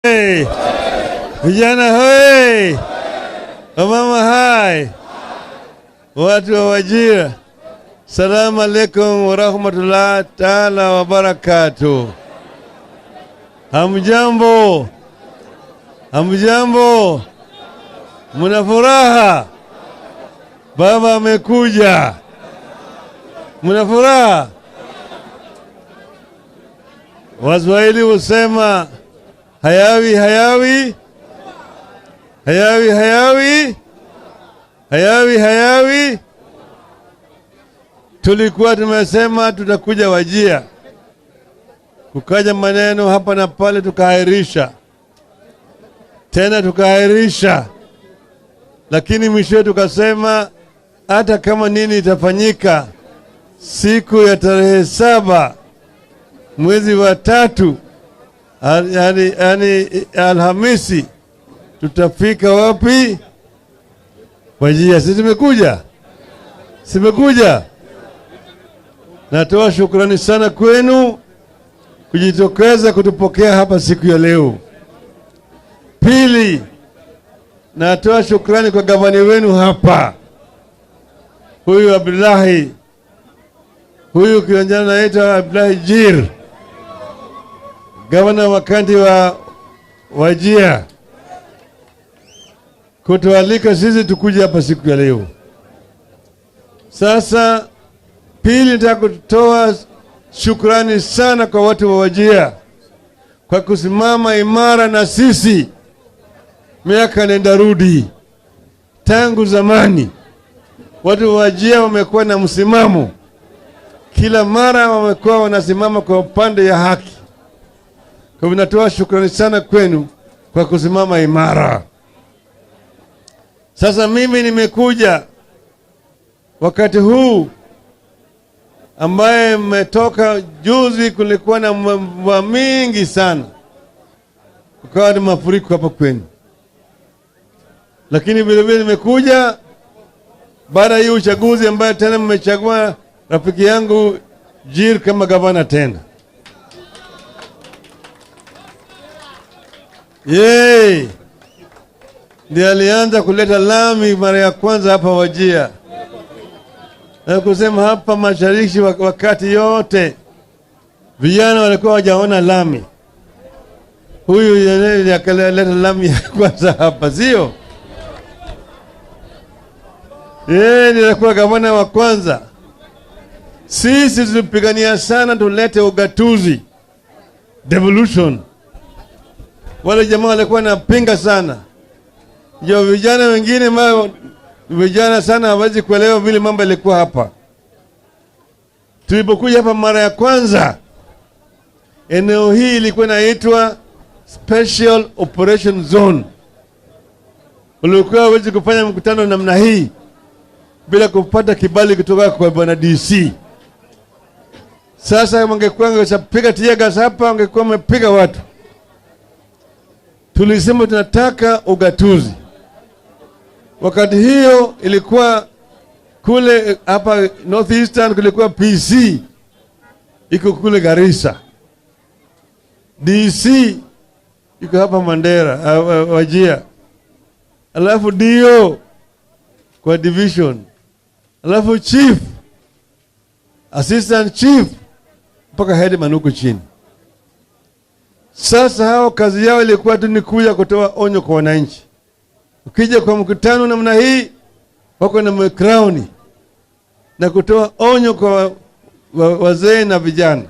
Hey! Vijana hoi! Wamama hai! Watu wa Wajir, salamu alaikum warahmatullah taala wabarakatuh. Hamjambo? Hamjambo? Mna furaha? Baba amekuja. Mna furaha? Waswahili husema hayawi hayawi hayawi hayawi hayawi hayawi. Tulikuwa tumesema tutakuja Wajir, kukaja maneno hapa na pale, tukaahirisha tena tukaahirisha, lakini mwishowe tukasema hata kama nini itafanyika siku ya tarehe 7 mwezi wa 3, yani Alhamisi, tutafika wapi? Wajir. Sisi tumekuja, simekuja. Natoa shukrani sana kwenu kujitokeza kutupokea hapa siku ya leo. Pili, natoa shukrani kwa gavana wenu hapa, huyu Abdullahi, huyu kijana anaitwa Abdullahi Jir, gavana wa kaunti wa Wajir, kutualika sisi tukuje hapa siku ya leo. Sasa pili, nataka kutoa shukrani sana kwa watu wa Wajir kwa kusimama imara na sisi miaka nenda rudi. Tangu zamani watu wa Wajir wamekuwa na msimamo, kila mara wamekuwa wanasimama kwa upande ya haki. Kwa hivyo natoa shukrani sana kwenu kwa kusimama imara. Sasa mimi nimekuja wakati huu ambaye mmetoka juzi, kulikuwa na mvua mingi sana, kukawa ni mafuriko hapa kwenu, lakini vile vile nimekuja baada ya hii uchaguzi ambaye tena mmechagua rafiki yangu Jir kama gavana tena. Yeye ndiye alianza kuleta lami mara ya kwanza hapa Wajir, na kusema hapa mashariki wakati yote vijana walikuwa hawajaona lami. Huyu yeye akaleta lami ya kwanza hapa, sio? Yeye ndiye alikuwa gavana wa kwanza. Sisi tulipigania sana tulete ugatuzi, devolution. Wale jamaa walikuwa wanapinga sana. Ndio vijana wengine vijana sana hawezi kuelewa vile mambo yalikuwa hapa. Tulipokuja hapa mara ya kwanza, eneo hii ilikuwa inaitwa Special Operation Zone. Ulikuwa huwezi kufanya mkutano namna hii bila kupata kibali kutoka kwa bwana DC. Sasa wangekuwa wangepiga tear gas hapa, wangekuwa wamepiga watu. Tulisema tunataka ugatuzi. Wakati hiyo ilikuwa kule hapa Northeastern kulikuwa PC iko kule Garissa, DC iko hapa Mandera, Wajir, alafu DO kwa division, alafu chief, assistant chief mpaka headman huko chini. Sasa hao kazi yao ilikuwa tu ni kuja kutoa onyo kwa wananchi. Ukija kwa mkutano namna hii, wako na crown na kutoa onyo kwa wazee na vijana,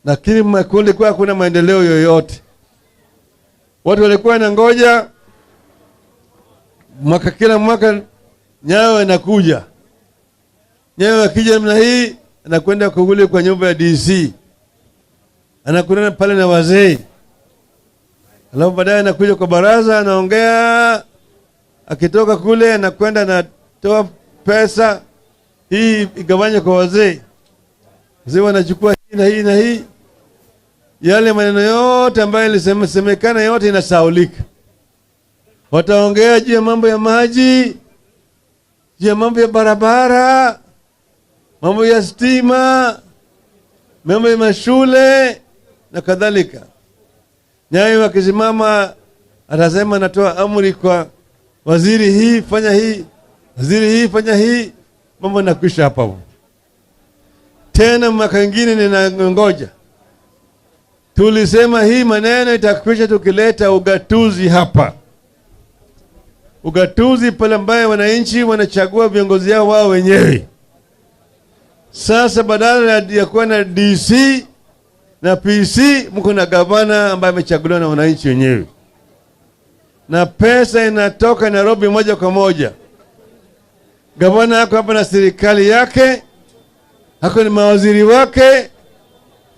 lakini kulikuwa hakuna maendeleo yoyote. Watu walikuwa wanangoja mwaka, kila mwaka Nyayo inakuja. Nyayo akija namna hii anakwenda kule kwa nyumba ya DC, anakutana pale na wazee, alafu baadaye anakuja kwa baraza anaongea. Akitoka kule anakwenda anatoa pesa hii igawanywe kwa wazee, wazee wanachukua hii na hii na hii. Yale maneno yote ambayo yalisemekana yote inasahaulika. Wataongea juu ya mambo ya maji, juu ya mambo ya barabara, mambo ya stima, mambo ya mashule na kadhalika. Nyayo akisimama atasema natoa amri kwa waziri hii fanya hii, waziri hii fanya hii, mambo yanakwisha hapa hapo. Tena mwaka mwingine ninangoja. Tulisema hii maneno itakwisha tukileta ugatuzi hapa. Ugatuzi pale ambaye wananchi wanachagua viongozi yao wao wenyewe. Sasa badala ya kuwa na DC na PC, mko na gavana ambaye amechaguliwa na wananchi wenyewe. Na pesa inatoka Nairobi moja kwa moja. Gavana yako hapa na serikali yake, hako ni mawaziri wake,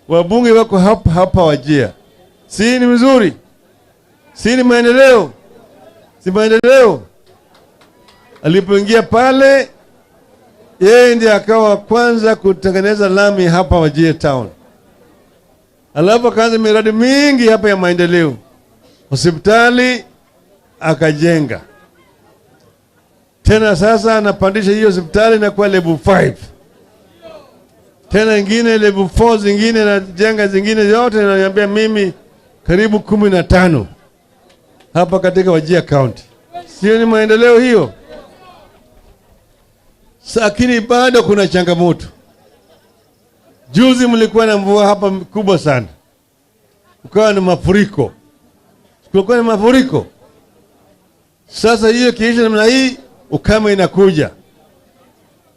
wabunge wako hapa hapa Wajir. Si ni mzuri? Si ni maendeleo? Si maendeleo? Alipoingia pale, yeye ndiye akawa wa kwanza kutengeneza lami hapa Wajir town. Alafu akaanza miradi mingi hapa ya maendeleo. Hospitali akajenga. Tena sasa anapandisha hiyo hospitali na kuwa level 5. Tena ingine level 4, zingine na jenga zingine zote, ananiambia mimi karibu 15 hapa katika Wajir County. Sio ni maendeleo hiyo? Lakini bado kuna changamoto. Juzi mlikuwa na mvua hapa kubwa sana. Kukawa na mafuriko. Kulikuwa na mafuriko. Sasa hiyo kiisha namna hii, ukame inakuja.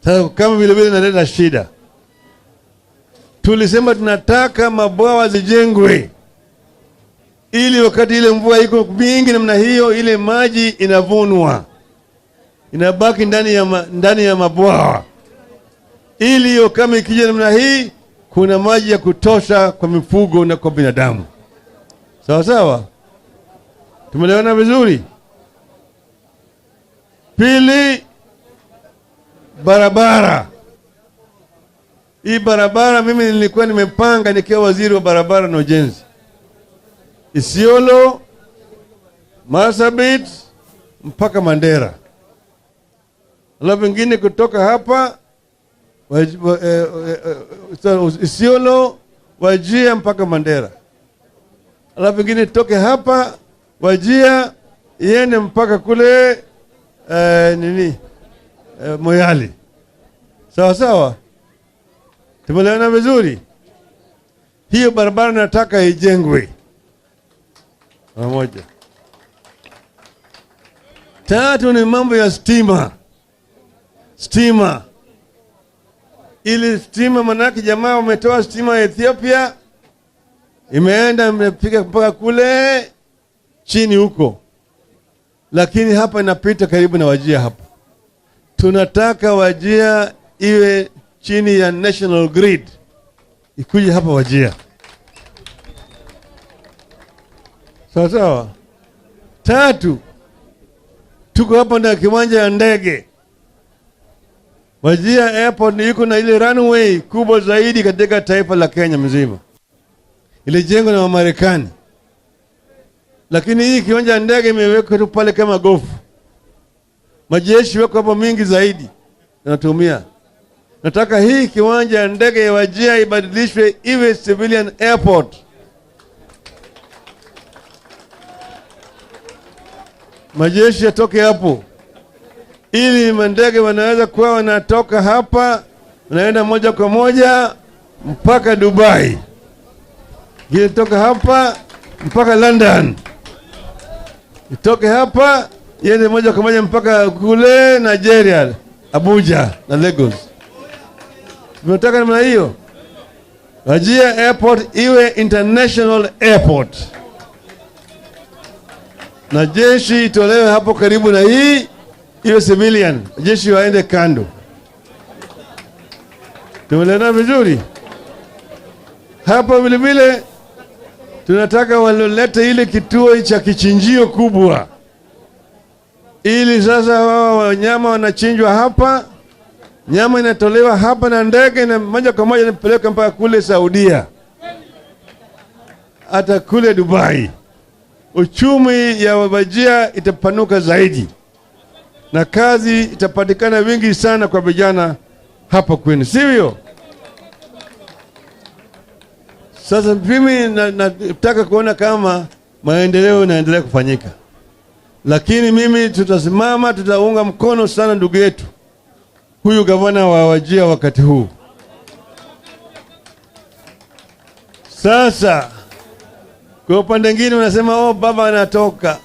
Sasa ukame vile vile inaleta shida. Tulisema tunataka mabwawa zijengwe ili wakati ile mvua iko mingi namna hiyo, ile maji inavunwa inabaki ndani ya mabwawa, ili hiyo kama ikija namna hii kuna maji ya kutosha kwa mifugo na kwa binadamu. Sawa sawa, tumeelewana vizuri. Pili, barabara. Hii barabara mimi nilikuwa nimepanga nikiwa waziri wa barabara na ujenzi. Isiolo, Marsabit mpaka Mandera. Alafu ingine kutoka hapa Isiolo, Wajir mpaka Mandera. Alafu ingine toke hapa Wajir iende mpaka kule Moyale. Sawa sawa? Tumeelewana vizuri? Hiyo barabara nataka ijengwe. Pamoja. Tatu ni mambo ya stima. Stima. Ili stima, manake jamaa wametoa stima ya Ethiopia, imeenda imefika mpaka kule chini huko. Lakini hapa inapita karibu na Wajir hapa. Tunataka Wajir iwe chini ya national grid. Ikuje hapa Wajir. Sawa sawa. Tatu, tuko hapa na kiwanja ya ndege. Wajir Airport ni iko na ile runway kubwa zaidi katika taifa la Kenya mzima. Ilijengwa na Wamarekani. Lakini hii kiwanja ya ndege imewekwa tu pale kama gofu. Majeshi wako hapo mingi zaidi natumia. Nataka hii kiwanja ya ndege ya Wajir ibadilishwe iwe civilian airport. Majeshi yatoke hapo ili mandege wanaweza kuwa wanatoka hapa wanaenda moja kwa moja mpaka Dubai. Itoke hapa mpaka London. Itoke hapa iende moja kwa moja mpaka kule Nigeria, Abuja na Lagos. Tunataka namna hiyo. Wajir Airport iwe international airport. Na jeshi itolewe hapo karibu na hii iwe civilian. Jeshi waende kando. Tumeelewana vizuri? Hapa vile vile tunataka walolete ile kituo cha kichinjio kubwa, ili sasa wao wanyama wanachinjwa hapa, nyama inatolewa hapa na ndege na moja kwa moja inapelekwa mpaka kule Saudia, hata kule Dubai. Uchumi ya Wajir itapanuka zaidi na kazi itapatikana wingi sana kwa vijana hapa kwenu, sivyo? Sasa mimi nataka kuona kama Maendeleo inaendelea kufanyika. Lakini mimi tutasimama, tutaunga mkono sana ndugu yetu huyu gavana wa Wajir wakati huu. Sasa kwa upande mwingine unasema, oh, baba anatoka,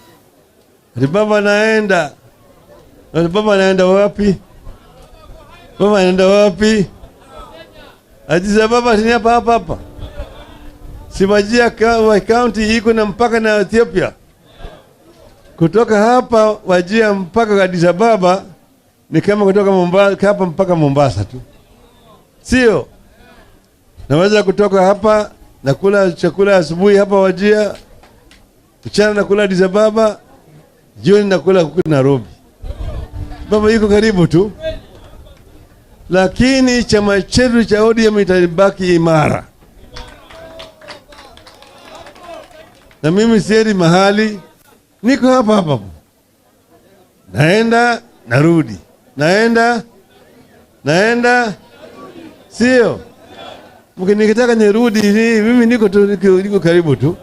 ati baba anaenda. Ati baba anaenda wapi? Baba anaenda wapi? Addis Ababa si hapa hapa hapa. Si Wajir County iko na mpaka na Ethiopia. Kutoka hapa Wajir mpaka Addis Ababa ni kama kutoka Mombasa hapa mpaka Mombasa tu, sio? Naweza kutoka hapa nakula chakula asubuhi hapa Wajir, mchana nakula Addis Ababa, jioni nakula huku Nairobi. Baba yuko karibu tu, lakini chama chetu cha ODM itabaki imara, na mimi siendi mahali, niko hapa hapa, naenda narudi, naenda naenda, sio? Nikitaka nirudi ni, mimi niko tu, niko karibu tu.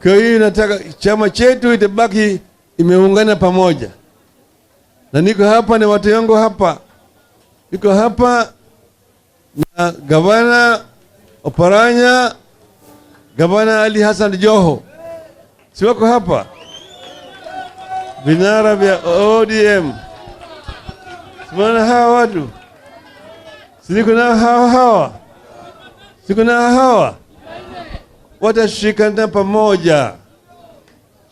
Kwa hiyo nataka chama chetu itabaki imeungana pamoja, na niko hapa na watu wangu hapa, niko hapa na gavana Oparanya, gavana Ali Hassan Joho, si wako hapa, vinara vya ODM, simana hawa watu, si niko na hawa hawa, siko na hawa, watashikana pamoja.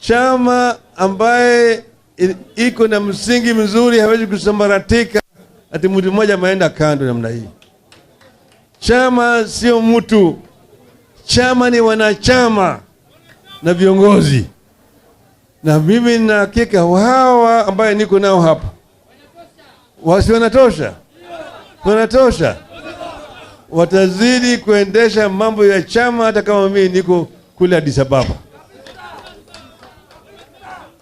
Chama ambaye iko na msingi mzuri hawezi kusambaratika ati mtu mmoja ameenda kando namna hii. Chama sio mtu, chama ni wanachama na viongozi. Na mimi nina hakika hawa ambaye niko nao hapa wasi wanatosha, wanatosha, watazidi kuendesha mambo ya chama hata kama mimi niko kule Addis Ababa.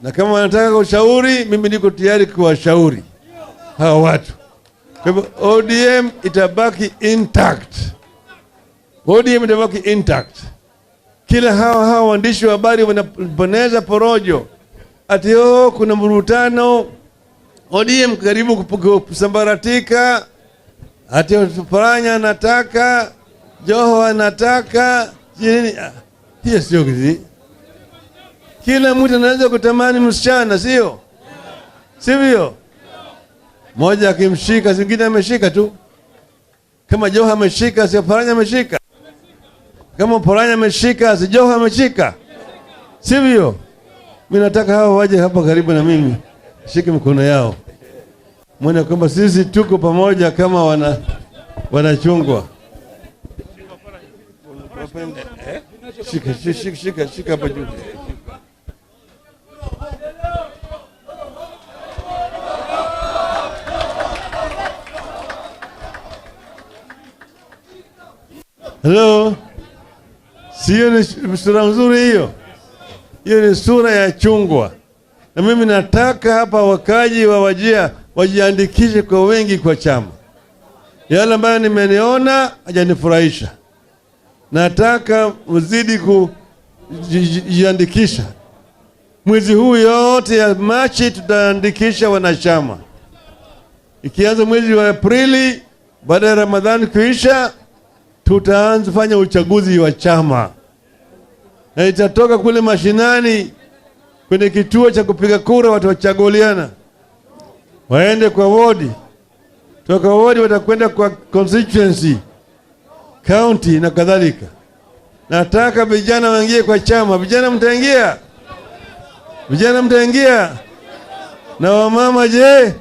Na kama wanataka ushauri, mimi niko tayari kuwashauri hawa watu. Kwa hivyo ODM itabaki intact. ODM itabaki intact. Kila hawa waandishi wa habari wanaboneza porojo ati oh, kuna mvurutano, ODM karibu kusambaratika, ati Oparanya anataka, Joho anataka, nini. Hiyo sio kizi. Kila mtu anaweza kutamani msichana, sio? Sivyo? Mmoja akimshika, zingine ameshika tu. Kama Joho ameshika, si Oparanya ameshika. Kama Oparanya ameshika, si Joho ameshika. Sivyo? Mimi nataka hawa waje hapa karibu na mimi, shike mikono yao, muone kwamba sisi tuko pamoja kama wanachungwa. Shika, shika, shika, shika hapa juu. Hello? Sio ni sura nzuri hiyo? Hiyo ni sura ya chungwa. Na mimi nataka hapa wakaji wa Wajir wajiandikishe kwa wengi kwa chama. Yale ambayo nimeniona hajanifurahisha. Nataka mzidi kujiandikisha. Mwezi huu yote ya Machi tutaandikisha wanachama. Ikianza mwezi wa Aprili, baada ya Ramadhani kuisha, tutaanza kufanya uchaguzi wa chama. Na itatoka kule mashinani kwenye kituo cha kupiga kura, watu wachaguliana. Waende kwa wodi. Toka wodi watakwenda kwa constituency, county na kadhalika. Nataka vijana waingie kwa chama. Vijana mtaingia? Vijana mtaingia? Na wamama je?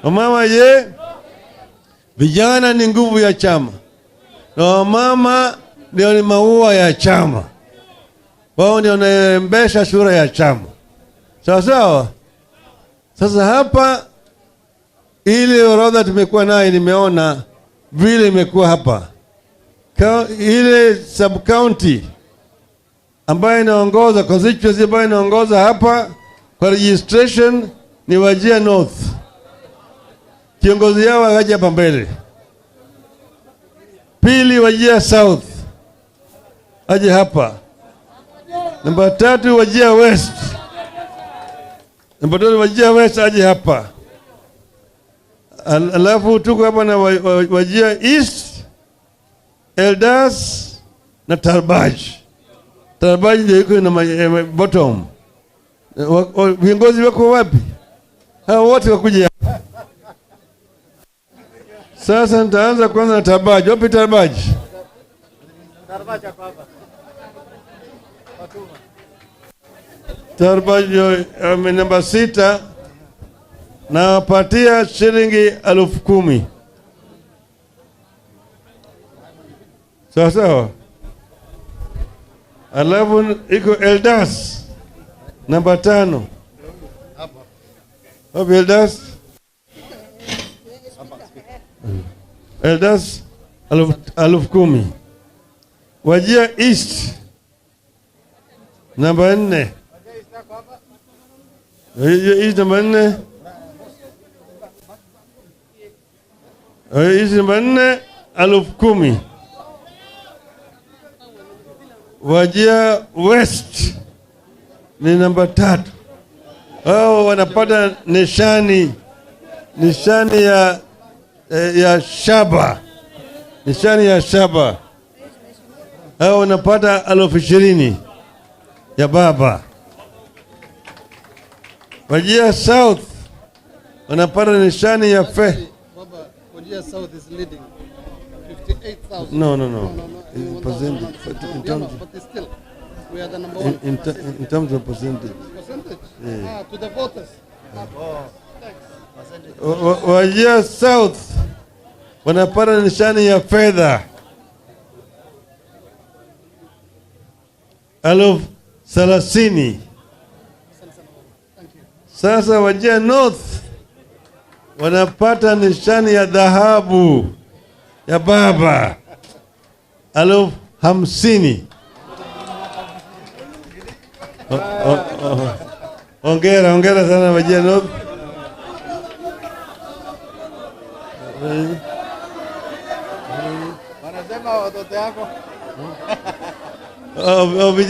Wamama je? Vijana ni nguvu ya chama. Na wamama ndio ni maua ya chama. Wao ndio wanaembesha sura ya chama. Sawa sawa? Sasa hapa ile orodha tumekuwa nayo, nimeona vile imekuwa hapa. Ile sub county ambayo inaongoza, constituency ambayo inaongoza hapa kwa registration ni Wajir North. Kiongozi yao akaja hapa mbele. Pili, Wajir South aje hapa. Namba tatu, Wajir West. Namba tatu, Wajir West aje hapa. Alafu tuko hapa na Wajir East, Eldas na Tarbaj. Tarbaj ndio iko na bottom. Viongozi wako wapi? Hao wote wakuja hapa. Sasa nitaanza kwanza na Tarbaj. Wapi Tarbaj? Tarbaj hapa. Fatuma. Tarbaj namba 6, nawapatia shilingi 10,000. Sawa sawa. Alafu iko Eldas namba 5. Wapi Eldas? Eldas 10,000. Wajir East namba 4. Wajir East namba 4. Wajir East namba 4, 10,000. Wajir West ni namba 3. Hao wanapata nishani ya shaba. Nishani ya shaba. Hao wanapata 20,000 ya baba. Wajir South wanapata nishani ya fe. Baba, Wajir South is leading 58,000. No, no, no. No, no, no. In One percentage, thousand. but in Yeah, terms no, of but still, we are the number In, one. in terms of percentage. Percentage? Yeah. To the voters. Thanks. Wajir South wanapata nishani ya fedha 30,000. Thank you. Sasa Wajir North wanapata nishani ya dhahabu ya baba 50,000. Hongera, hongera sana Wajir North. Wanasema watoto yako. Vijana.